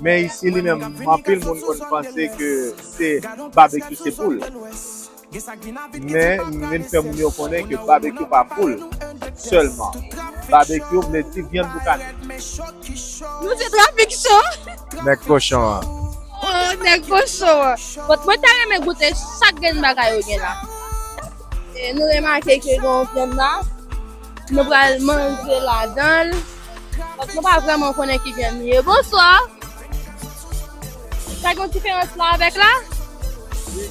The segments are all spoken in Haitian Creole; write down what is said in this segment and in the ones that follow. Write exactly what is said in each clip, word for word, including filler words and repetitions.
Men isi li menm, anpil moun konn panse ke se babekyou se poul. Men m vin fè moun yo konnen ke babekyou pa poul sèlman. Babekyou vle di vyann boukannen. Nou se Trafik Cho. Nèg kochon an. Oh, nèg kochon an. Bon, mwen ta renmen goute chak grenn bagay yo gen la. E nou remake ke gen yon vyann la. Nou pral manje ladan l. Donk, nou pa vrèman konnen ki vyann li ye. Bonswa. Sa gen yon diferans la avèk la?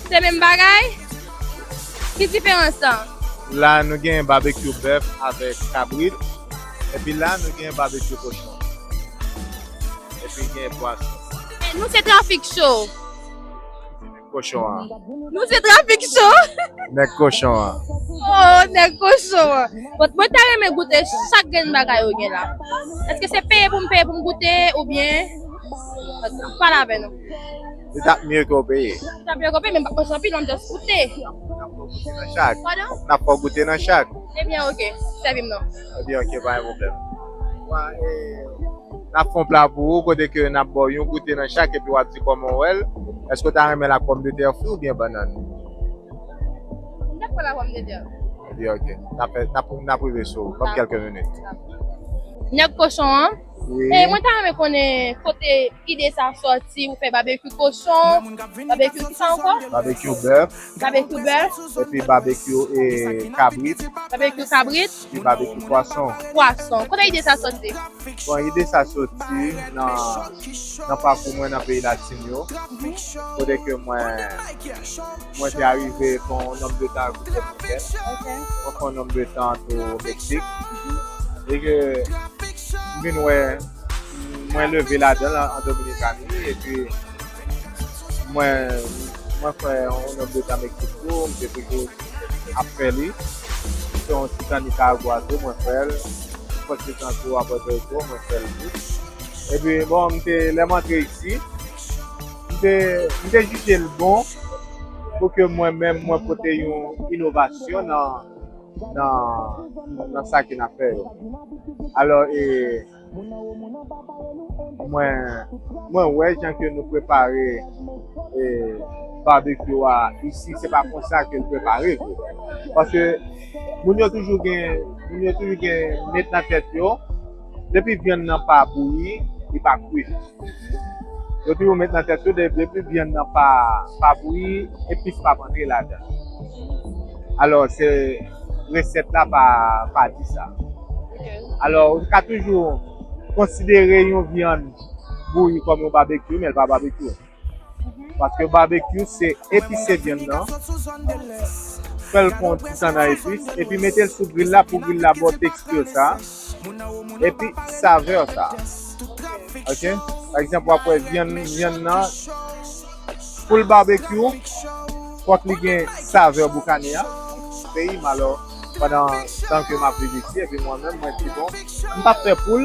Se menm bagay? Ki diferans lan? La, nou gen babekyou bèf avèk kabrit. Epi la, nou gen babekyou kochon. Epi gen pwason. E nou se Trafik Cho. Kochon an. Nou se Trafik Cho. Nèg kochon an. Oh, nèg kochon an. Bon, mwen ta renmen goute chak grenn bagay yo gen la. Èske se peye pou m peye pou m goute oubyen pale avè nou? Li t ap mye ke w peye. Li t ap mye ke w peye, men m pa panse anpil, m just goute. N ap fè w goute nan chak. Pardon? N ap fè w goute nan chak. Ebyen, oke. Sèvi m non. Ebyen, oke, pa gen pwoblèm. Wa, e, N ap fè yon pla pou ou, kote ke n ap ba w yon goute nan chak, epi w ap di kòman w wè l. Èske w ta renmen l ak pòmdetè fri oubyen bannann? M t ap pran la pòmdetè. Ebyen, oke. N ap fè, n ap, n ap rive sou ou. Ban m kèlke minit. Nèg kochon an. Wi. E mwen ta renmen konnen kote ide sa sòti, ou fè babekyou kochon, babekyou ki sa ankò? Babekyou bèf. Babekyou bèf. Epi babekyou, e, kabrit. Babekyou kabrit. Epi babekyou pwason. Pwason. Kote ide sa sòti? Bon, ide sa soti nan, nan pakou mwen nan peyi Latin yo. Kote ke mwen, mwen te arive fè yon nonb de tan Repiblik Dominikèn. Ok. Mwen fè yon nonb de tan tou Meksik. E ke m vin wè, mwen leve ladan l an Dominikani, epi mwen, mwen fè yon nonb de tan Meksik tou, m te toujou ap fè li. M fè yon ti tan Nikaragwa tou, mwen fè l. M fè ti tan tou a Pòtoriko, mwen fè l tou. Epi, bon, m te, lè m antre isi, m te, m te jije l bon pou ke mwen menm, mwen pote yon inovasyon nan, nan, nan sa ke n ap fè yo. Alò, e, Mwen, mwen wè jan ke nou prepare, e, babekyou a isi, se pa konsa ke l prepare vre. Paske moun yo toujou gen, moun yo toujou gen met nan tèt yo, depi vyann nan pa bouyi, li pa kwit. Yo toujou met nan tèt yo, de-, depi vyann nan pa, pa bouyi, epis p ap antre ladan. Alò, se resèt la pa, pa di sa. Ok. Alò, ou ka toujou konsidere yon vyann bouyi kòm yon babekyou, men l pa babekyou. Mhm. Paske babekyou, se epise vyann nan, fè l pran yon ti tan nan epis, epi mete l sou gril la pou gril la ba w teksti sa, epi savè sa. Ok? Pa egzanp, w ap wè vyann, vyann nan, pou l babekyou, fòk li gen savè boukannen an. Peyi m, alò, pandan tan ke m ap viv isi, epi mwen menm, mwen di, bon, m p ap fè poul,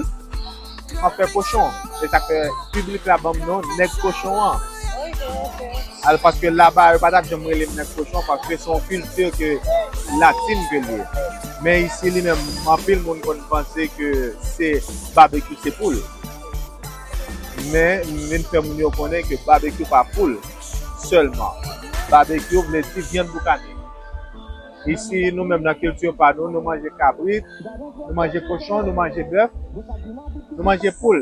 m ap fè kochon. Se sa k fè piblik la ban m non Nèg Kochon an. Al, paske laba, yo pa t ap janm rele m Nèg Kochon, paske se yon kilti ke latin ke l ye. Men isi, li menm, anpil moun konn panse ke se babekyou, se poul. Men, m vin fè moun yo konnen ke babekyou pa poul sèlman. Babekyou vle di vyann boukannen. Isi, nou menm nan kilti pa nou, nou manje kabrit, nou manje kochon, nou manje bèf, nou manje poul.